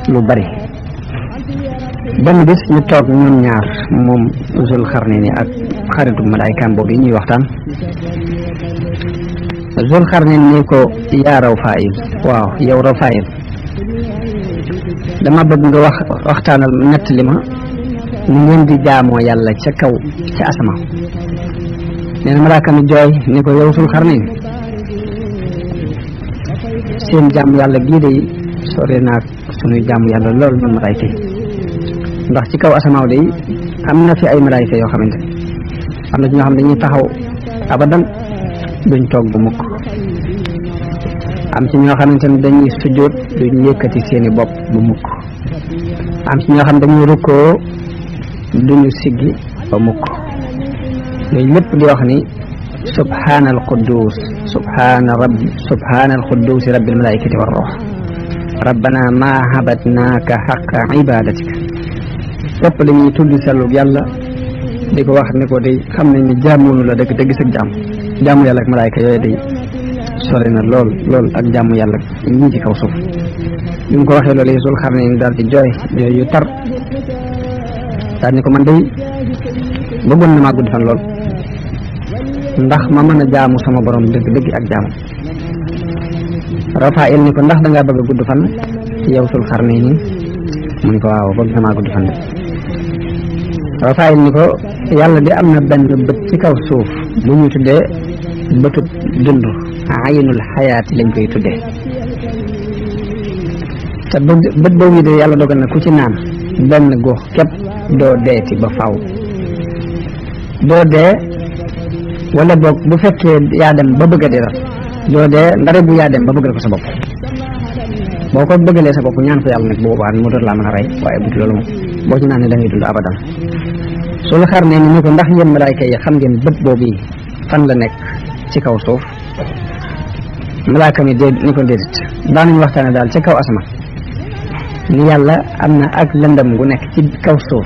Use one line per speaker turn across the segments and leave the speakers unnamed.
lu bari benn bis ñu toog ñun ñaar moom Zul Xarnayni ak xaritu malaaykaam boobu yi ñuy waxtaan. Zul Xarnayni ni ko yaa Rafaayil, waaw yow Rafaayil, dama bëgg nga waxtaanal nettali ma ni ngeen di jaamoo yàlla ca kaw ca asamaan. nee na malaaka mi jooy ni ko yow Zul Xarnayni, seen jaam yàlla gii de sore naag sunuy jaamu yàlla lool man malaayka yi, ndax ci kaw asamaaw de am na fi ay malaayka yoo xamante ne am na ci ñoo xam dañuy taxaw abadan duñ toog bu mukk, am ci ñoo xamante ne dañuy sujjóot duñ yëkkati seeni bopp bu mukk, am ci ñoo xam dañuy rukkoo duñu siggi ba mukk. loolu lépp di wax ni subhaanal quddus subhaanal quddus rabbil malaayikati war ruux rabbana ma habadnaaka xaqa ibadatika. lépp la ñuy tudd sellu yàlla di ko wax ni ko day xam nañ ni jaamoonu la dëgg dëgg sag jaamu yàlla ak malaayka yooyu day sori na lool ak jaamu yàlla ñii ci kaw suuf. bi mu ko waxee loolu Zul Xarnayni daal di jooy yu tar daal ni ko man day bëggoon na maa gudd fan lool ndax ma mën a jaamu sama borom dëgg dëgg ak jaamu. Rafaayil ni ko ndax dangaa bëgg a gudd fan yow Zul Xarnayni, mu ni ko waaw bëgg na maa gudd fan de. Rafaayil ni ko yàlla di am na benn bët ci kaw suuf bu ñu tuddee bëtub dund, aynul xayaati lañ koy tuddee, te bët boobu de yàlla dogal na ku ci naan benn gox képp doo deeti ba faw doo dee, wala boog bu fekkee yaa dem ba bëgg a dee doo dee ndare bu yaa dem ba bëggal ko sa bopp. boo ko bëggalee sa bopp ñaan ko yàlla nag boobaa mu doon laa mën a rey, waaye bu loolu moom boo ci naan ne da ngay dund abadan. Zul Xarnayni ni ko ndax yéen malaayka yi xam ngeen bët boobu fan la nekk ci kaw suuf. malaaka mi ni ko déedéet, daanañu waxtaane daal ca kaw asamaan ni yàlla am na ak lëndam gu nekk ci kaw suuf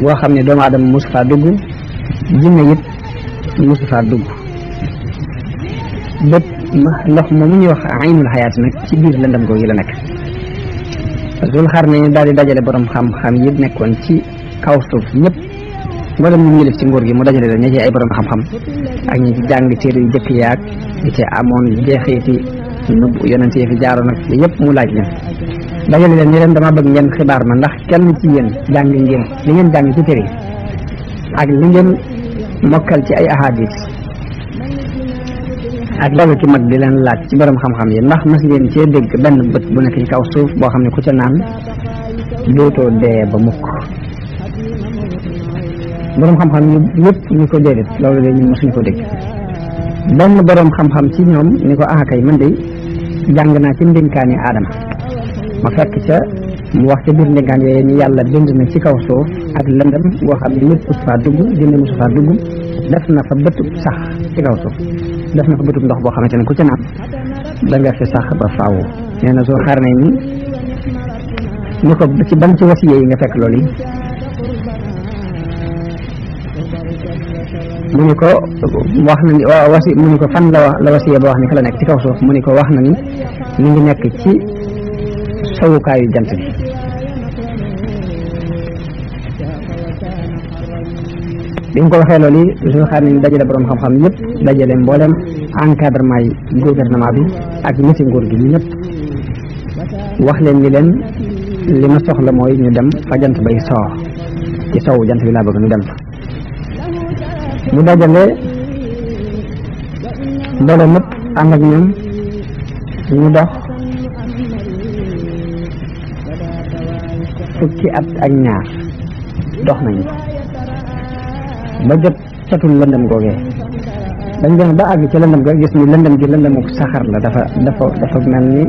boo xam ne doomu aadama mosu faa dugg, jinne it mosu faa dugg. bët ndox moomu ñuy wax aynul xayaat nag ci biir lëndam googu la nekk. Zul Xarnayni daal di dajale borom xam-xam yi nekkoon ci kaw suuf ñëpp, mboolem ñu ngi ci nguur gi mu dajale la ña ci ay borom xam-xam ak ñi ci jàng téere yu jëkk yaag di ci amoon jeexiti nub yonent yi fi jaaroon ak yëpp mu laaj leen, dajale leen ni leen dama bëgg ngeen xibaar ma ndax kenn ci yéen jàng ngeen li ngeen jàng ci téere ak li ngeen mokkal ci ay ahadis ak loolu ci mag di leen laaj ci borom xam-xam yi ndax mas ngeen cee dégg benn bët bu nekk ci kaw suuf boo xam ne ku ca naan dootoo dee ba mukk. borom xam-xam yi yëpp ñu ko déedéet, loolu de ñun mosuñ ko dégg. benn borom xam-xam ci ñoom ni ko kay man de jàng naa ci ndénkaani Aadama, ma fekk ca mu wax ca biir ndénkaan yooyu ni yàlla bind na ci kaw suuf ak lëndëm boo xam ne nit mosu faa dugg, jinne mosu faa dugg, def na fa bëtub sax ci kaw suuf, def na fa bëtub ndox boo xamante ne ku ca naan da nga fi sax ba faaw. nee na Zul Xarnayni ni ko ci ban ci wasiye yi nga fekk loolu yi, mu ni ko wax na ni mu ni ko fan la wasiye ba wax ni fa la nekk ci kaw suuf, mu ni ko wax na ni mi ngi nekk ci sowukaayu jant bi. bi nga ko waxee loolu yi Zul Xarnayni dajale borom xam-xam yëpp, dajale mboolem encadrement yi gouvernement bi ak niti nguur gi ñëpp, wax leen ni leen li ma soxla mooy ñu dem fa jant bay soo ci sowu jant bi laa bëgg ñu dem fa. mu dajale mbooloo mëpp ànd ak ñoom ñu dox fukki at ak ñaar dox nañu ba jot catul lëndëm googee. dañ dem ba àgg ci lëndëm ga gis ni lëndëm gi lëndëmuk saxar la, dafa mel ni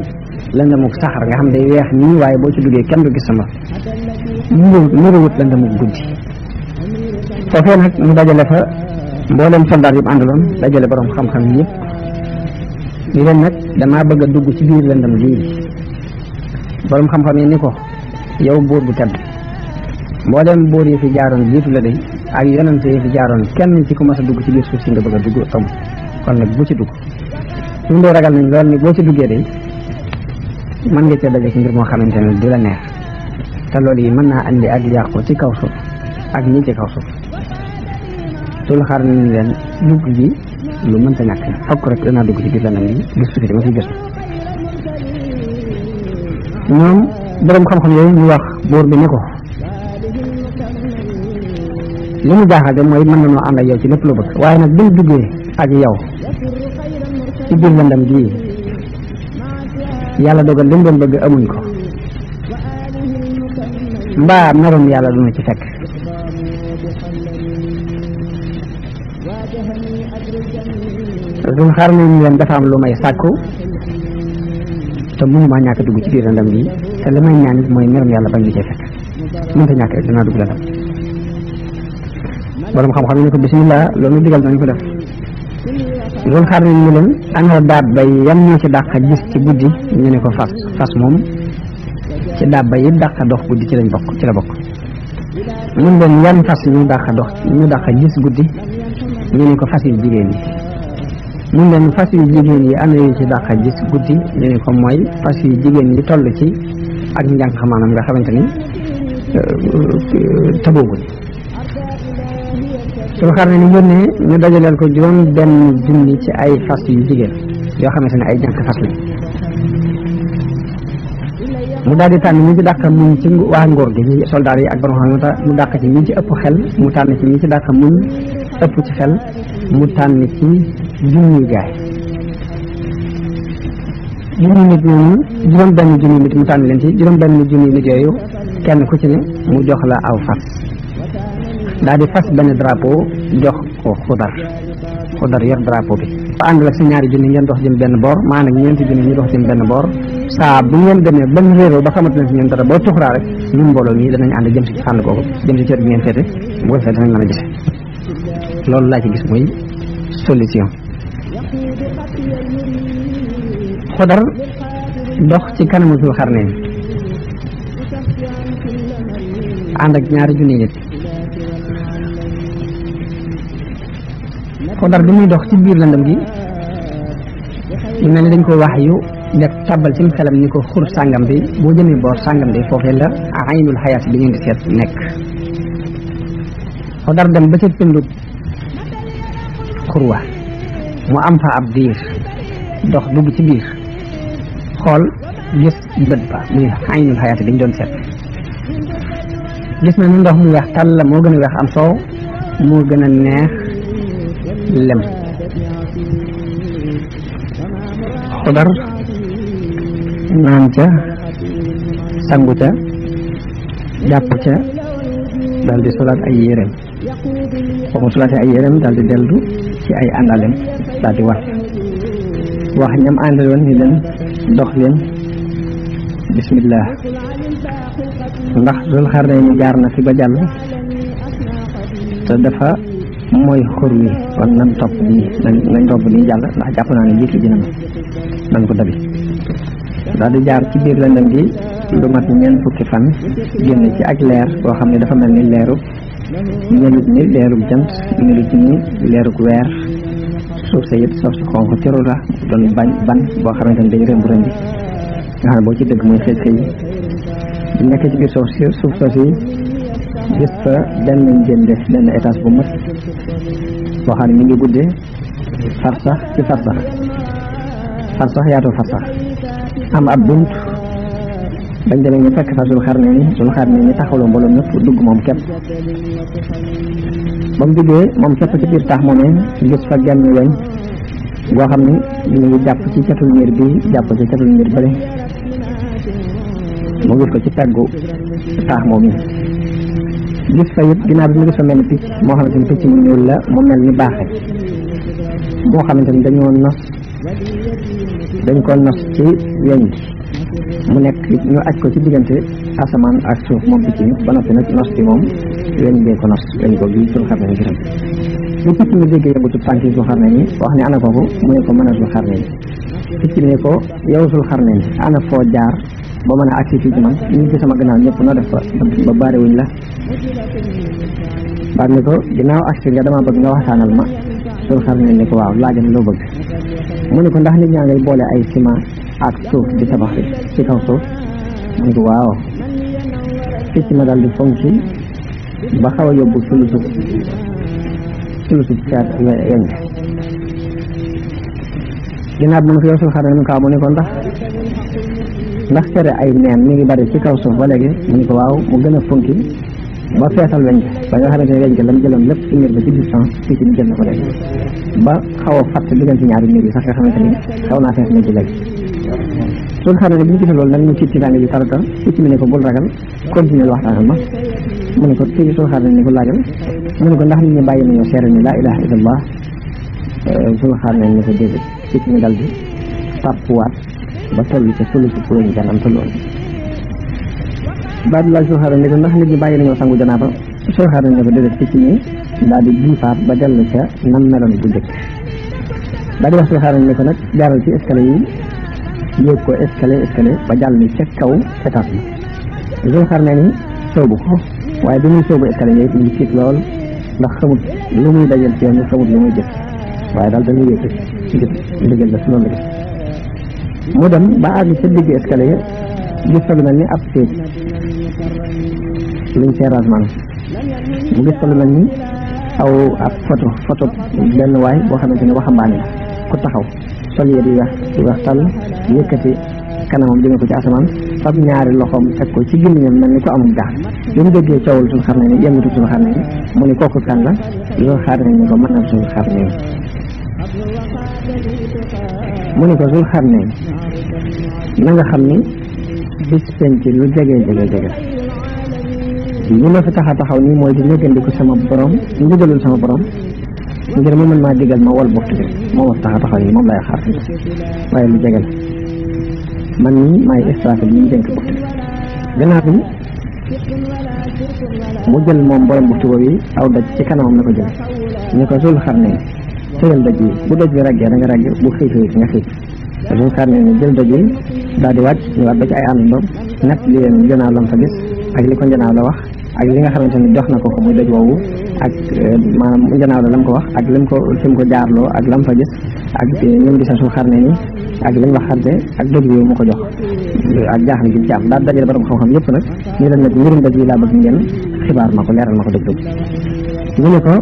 lëndëmuk saxar nga xam day weex nii, waaye boo ci duggee kenn du gis sama nuruwut lëndëmuk guddi. foofee nag mu dajale fa mboolem soldaar yëpp àndaloon, dajale borom xam-xam yëpp ni leen nag damaa bëgg a dugg ci biir lëndëm lii. borom xam-xam yi ni ko yow buur bu tedd mboolem buur yi fi jaaroon jiitu la day ak yonante yi fi jaaroon kenn ci ku mas a dugg ci biir suuf si nga bëgg a dugg amul kon nag bu ci dugg suñu dee ragal nañ lool ni boo ci duggee day mën nga cee daje ci mbir moo xamante ne du la neex te loolu yi mën naa andi ak yàqu ci kaw suuf ak ñi ci kaw suuf suñu xaar nañ leen dugg gi lu mënta ñàkk na fokk rek danaa dugg ci biir lanam gi gëstu fi dama ciy gëstu ñoom borom xam-xam yooyu ñu wax buur bi ne ko li mu jaaxal de mooy mën nañoo ànd ak yow ci lépp lu bëgg waaye nag buñ duggee ak yow ci biir lëndam gii yàlla dogal li mu doon bëgg amuñ ko mbaa merum yàlla duna ci fekk duñ xaar nañ leen dafa am lu may sàkku te mënumaa ñàkk dugg ci biir lëndam gii te li may ñaan it mooy merum yàlla bañ ñu cee fekk mënta ñàkk rek dinaa dugg lëndam borom xam-xam yi ne ko bisimilah loolu digal nañ ko def loolu xaar nañ ñu leen ana daab bay yan ñoo ci dàq gis ci guddi ñu ne ko fas moom ci daab bay yi dàq dox guddi ci lañ bokk ci la bokk mun leen yan fas ñu dàq dox ñu dàq gis guddi ñu ne ko fas yu jigéen yi mun leen fas yu jigéen yi ana yu ci dàq gis guddi ñu ne ko mooy fas yu jigéen yi toll ci ak njàng xamaanam nga xamante ni tëboogul su xar ne ni yónnee ñu dajaleel ko juróom benn junni ci ay fas yu jigéen yoo xamante ne ay jànk fas lañ mu daal di tànn ñi ci dàq muñ ci waa ngóor gi ñi soldaar yi ak borom xam mu dàq ci ñi ci ëpp xel mu tànn ci ñi ci dàq muñ ëpp ci xel mu tànn ci junni gaay junni nit ñooñu juróom benn junni nit mu tànn leen ci juróom benn junni nit yooyu kenn ku ci ne mu jox la aw fas daal di fas benn drapeau jox ko xudar yor drapeau bi ba ànd la si ñaari junni ngeen dox jëm benn boor maa nag ñeenti junni ñu dox jëm benn boor saa bu ngeen demee ban réeroo ba xamante ne si ñoom dara boo tuxraa rek ñun mbooloo nii danañ ànd jëm si fànn kooku jëm si cër bi ngeen féete bu ko defee danañ mën a gise loolu laa ci gis muy solution xudar dox ci kanamu Zul Xarnayn ànd ak ñaari junni nit xudar bi muy dox ci biir lëndëm gi ñu mel ni dañ ko wax yu def tàbbal ci xelam ni ko xur sàngam bi boo jëmee boor sàngam bi foofee la aynul xayaat bi ngeen di seet nekk xudar dem ba ca tëndut xurwa mu am fa ab diir dox dugg ci biir xool gis bët ba muy aynul xayaat bi ñu doon seet gis na ni ndox mu weex tàll la moo gën a weex am soow moo gën a neex lem xudar naan ca sangu ca jàpp ca daal di solaat ay yéreem boo mu solaatee ay yéreem daal di dellu ci ay àndalem daal di wax ñam àndaloon ni leen dox leen bismillah ndax Zul Xarnayn jaar na fi ba jàll te dafa mooy xur wi kon nan topp nii nañ topp nii jàll ndax jàpp naa ne jiitu dina nan ko dabi daal di jaar ci biir lëndëm gi lu mat ñeent fukki fan génn ci ak leer boo xam ne dafa mel ni leerub melut ni leerub jant melut ni leerub weer suuf sa yëpp suuf si xonq cëru la doon ban boo xamante ne dañ rëmb rëmbi nga xam ne boo ci dëgg muy xëy xëy bu nekk ci biir suuf soosi gis fa benn njënde benn étage bu mat boo xam ne mi ngi guddee farsax ci farsax yaatu farsax am ab bunt bañ demee ñu fekk fa Zul Xarnayn ni taxawloo mbooloo ñëpp dugg moom képp ba mu duggee moom képp ci biir taax moomee gis fa genn weñ boo xam ne ñu ngi jàpp ci catul miir bi jàpp ci catul miir bële mu gis ko ci peggu taax moom yi gis fa it ginnaaw bi mu gis fa mel ni picc moo xamante ni picc mu ñuul la mu mel ni baaxe moo xamante ni dañ ko nos ci weñ mu nekk ñu aj ko ci diggante asamaan ak suuf moom picc mi ba noppi nag nos bi moom weñ bee ko nos weñ ko bii Zul Xarnayn gërëm lu picc mi déggee yëngutu tànk Zul Xarnayn yi wax ne ana kooku mu ne ko mën a Zul Xarnayn picc mi ne ko yow Zul Xarnayn ana foo jaar ba mën a agsi fii ci man ñu ci sama gannaaw ñëpp noo def ba baare wuñ la daal ni ko ginnaaw agsi nga dama bëgg nga waxtaanal ma Zul Xarnayn ni ko waaw laajal loo bëgg mu ne ko ndax nit ñaa ngay boole ay ciment ak suuf di tabax ci kaw suuf mu ne ko waaw picc ma daal di fonki ba xaw a yóbbu sulusub caat weñ ginnaaw bi mu ko yow Zul Xarnayn mu ne ko ndax cere ay neen mi ngi bari ci kaw suuf ba léegi mu ne ko waaw mu gën a funki ba feesal weñ ba nga xamante ne weñ lam jëloon lépp ci miir ba ci distance fii ci ñu jël na ko léegi ba xaw a fàtt diggante ñaari miir yi sax nga xamante ni xaw naa fees na ci léegi Zul Xarnayn bi ñu gisee loolu nag mu ci tànga ji tarata picc mi ne ko bul ragal continuer waxtaanal ma mu ne ko ci Zul Xarnayn ni ko laajal mu ne ko ndax nit ñi bàyyi nañoo seere ni laa ilaha illallah Zul Xarnayn ni ko déedéet picc mi dal di tàppuwaat ba toll ca sulusu weñ ganam tolloon baadu laaj Zul Xarnayn ni ko ndax nit ñi bàyyi nañoo sangu janaaba Zul Xarnayn ni ko déedéet picc mi daal di jiifaat ba dellu ca nam meloon bu njëkk daal di wax Zul Xarnayn ni ko nag jaaral ci escalier yi yéeg ko escalier ba jàll ni ca kaw étage bi Zul Xarnayn ni soobu ko waaye bi muy soobu escalier yi mu ngi tiit lool ndax xamut lu muy dajal ci yoon xamut lu muy jëf waaye daal dañuy yéeg ngir ndigal la si noonu la mu dem ba àgg ca digg escalier gis fa lu mel ni ab séet luñ seeraas maanaam mu gis fa lu mel ni ab photo benn waay boo xamante ne waxambaane la ku taxaw sol yére yu weex tàll yëkkati kanamam jëme ko ci asamaan fab ñaari loxoom teg ko ci gémmiñam mel ni ko amul jaax bi mu déggee coowul Zul Xarnayn ni yëngatu Zul Xarnayn ni mu ni kooku kan la Zul Xarnayn ni ko mën na Zul Xarnayn mu ni ko Zul Xarnayn na nga xam ni bis penc lu jege li ma fi taxaw nii mooy di néggandiku sama borom ndigalul sama borom ngir mu mën maa digal ma wol boftu bi moo ma fi taxaw nii moom lay xaar waaye lu jege la man nii maay stratégie bi ñu dénk boftu bi gannaaw bi mu jël moom borom boftu boobu yi aw daj ci kanamam la ko jël ñu ko Zul Xarnayn tëyal daj yi bu daj bi raggee da nga ragg bu xiifee nga xiif Zul Xarnayn ni jël daj yi daal di wàcc ñëwaat ba ci ay àndandoom nett li leen njanaaw lam fa gis ak li ko njanaaw la wax ak li nga xamante ni jox na ko muy daj woowu ak maanaam njanaaw la lam ko wax ak lim ko jaarloo ak lam fa gis ak ñoom gisa Zul Xarnayn ni ak li mu wax xarte ak daj bi mu ko jox ak jaaxle gi ci am daal dajale borom xam-xam yëpp nag ñu leen nag mbirum daj yi laa bëgg ngeen xibaar ma ko leeral ma ko dëgg ñu ne ko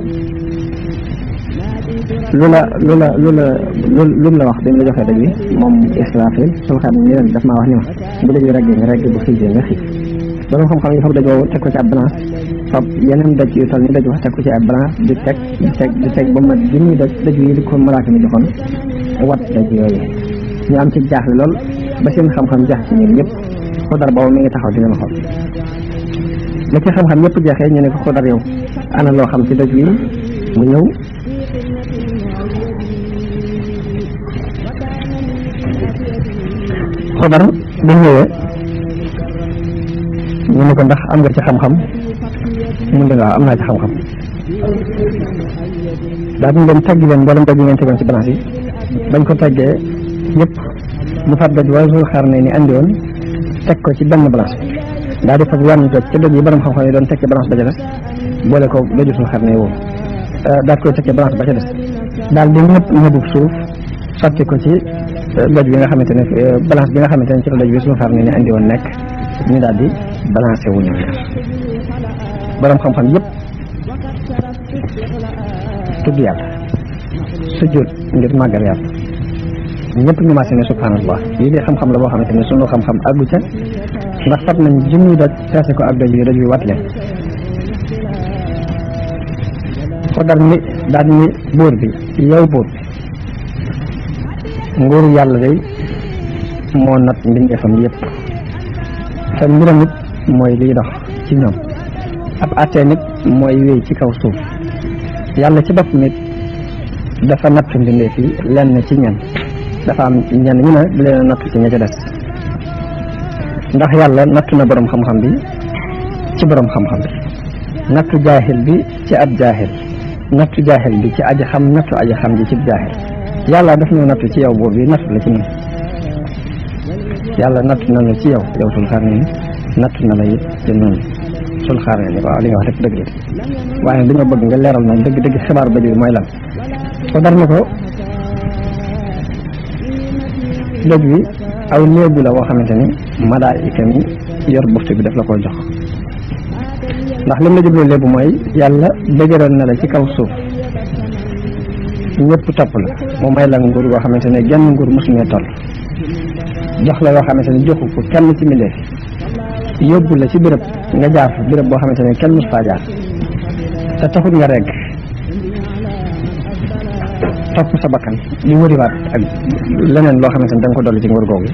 lu la wax dañ la joxee daj bi moom Israfil Zul Xarnayn ni leen daf maa wax ni ma bu daj bi raggee nga regg bu xiifee nga xiif borom xam-xam yi fab daj woowu teg ko ci ab balance fab yeneen daj yu toll ni daj wax teg ko ci ab balance di teg ba mat junni daj yi di ko malaaka mi joxoon wat daj yooyu ñu am ci jaaxle lool ba seen xam-xam jaax ci ñun ñëpp Xudar boobu mi ngi taxaw di leen xool la ci xam-xam ñëpp jeexee ñu ne ko Xudar yow ana loo xam ci daj wi mu ñëw Xudar bu ñëwee ñu ne ko ndax am nga ci xam-xam mun nga waaw am naa ci xam-xam daa buñ leen taggi leen mboolem daj yi ngeen tegoon ci balance yi bañ ko taggee yëpp mu fab daj waa Zul Xarnayn ni andi woon teg ko ci benn balance daal di fab wenn doj ca doj yi borom xam-xam yi doon teg ci balance ba ca des boole ko doju Zul Xarnayn woowu daal koy teg ci balance ba ca des daal di ñëpp suuf sotti ko ci doj bi nga xamante ne balance bi nga xamante ne ci la doj bi Zul Xarnayn ni andi woon nekk ñu daal di balancé wu ñoom ñaar borom xam-xam yëpp tudd yàlla sujjóot ngir màggal yàlla ñëpp ñu maase ne subhanallah lii de xam-xam la boo xamante ne sunu xam-xam àggu ca ndax fat nañ junni doj peese ko ak doj bi wat leen Xudar ni daal ni buur bi yow buur bi nguuru yàlla day moo nat mbindeefam yëpp te mbiram it mooy liy dox ci ñoom ab attee nit mooy wéy ci kaw suuf yàlla ci bopp nit dafa natt mbindeef yi lenn ci ñen dafa am ñenn ñu ne di leen natt ci ña ca des ndax yàlla nattu na borom xam-xam bi ci borom xam-xam bi nattu jaahil bi ci ab jaahil nattu jaahil bi ci aji xam nattu aji xam ji ci jaahil yàlla daf ñu nattu ci yow buur bi nattu la ci ñun yàlla nattu na la ci yow Zul Xarnayn nattu na la it ci noonu sul xaar ne ni ko li nga wax rek dëgg la waaye dañoo bëgg nga leeral na dëgg xibaar ba ji mooy lan ko dar na ko dëgg bi aw léebu la boo xamante ni malaayika mi yor buftu bi daf la ko jox ndax lim la jubloo léebu mooy yàlla dëgëral na la ci kaw suuf ñëpp topp la mu may la nguur goo xamante ne genn nguur mosuñee toll jox la yoo xamante ne joxu ko kenn ci mbindeef yóbbu la ci béréb nga jaar fa béréb boo xamante ne kenn mos faa jaar te taxut nga regg topp sa bakkan di wëriwaat ak leneen loo xamante ne da nga ko dolli ci nguur googu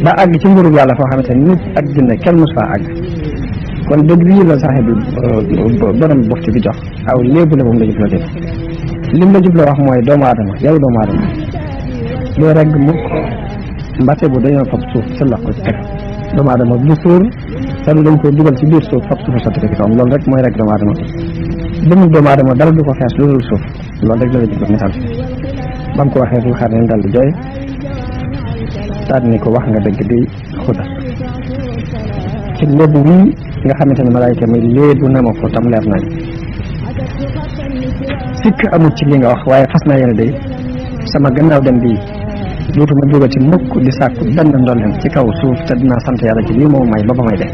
ba àgg ci nguurub yàlla foo xamante ne nit ak jinne kenn mos faa àgg kon dëgg bii la saxe bi borom bufti bi jox aw léebu la moom la jubloo def lim la jubloo wax mooy doomu aadama yow doomu aadama doo regg mukk mbate bu dañoo fab suuf sa lox ko ci teg doomu aadama bu suur te dañ ko dugal ci biir suuf fab suufa sotti ko ci kawam loolu rek mooy rek doomu aadama dëmmu doomu aadama dara du ko fees lu dul suuf loolu rek la la jubloo misaal ba mu ko waxee sul xaar neen dal di jooy daal ni ko wax nga dëgg di xuda ci léebu wii nga xamante ne malaayika mi léebu na ma ko tam leer nañ sikk amul ci li nga wax waaye fas naa yéene day sama gannaaw dem bii dootuma jógati mukk di sàkku benn ndolleen ci kaw suuf te dinaa sant yàlla ci lii moo may ba may def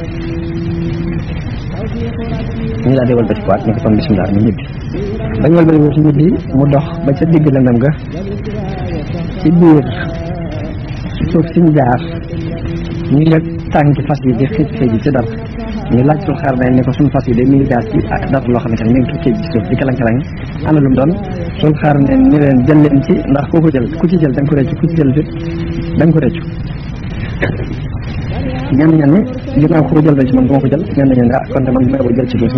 ñu daal di wëlbati ko at ni ko kon bisimilah ñu ñibbi bañ wëlbati ko ci ñibbi mu dox ba ca digg lëndëm ga ci biir suuf siñ jaar ñu yëg tànki fas yi di xiij xiij ci dara ñu laaj sul xaar nañ ne ko suñu fas yi de mi ngi jaar ci dara loo xamante ne mi ngi xiij ci suuf di kalang-kalang ana lu mu doon sul xaar ne ni leen jël leen ci ndax ku ko jël ku ci jël da nga ko réccu ku ci jël da nga ko réccu ñenn ñenn ni ginnaaw ku ko jël ci man du ma ko jël ñenn ñenn ah kon te man may ko jël ci suuf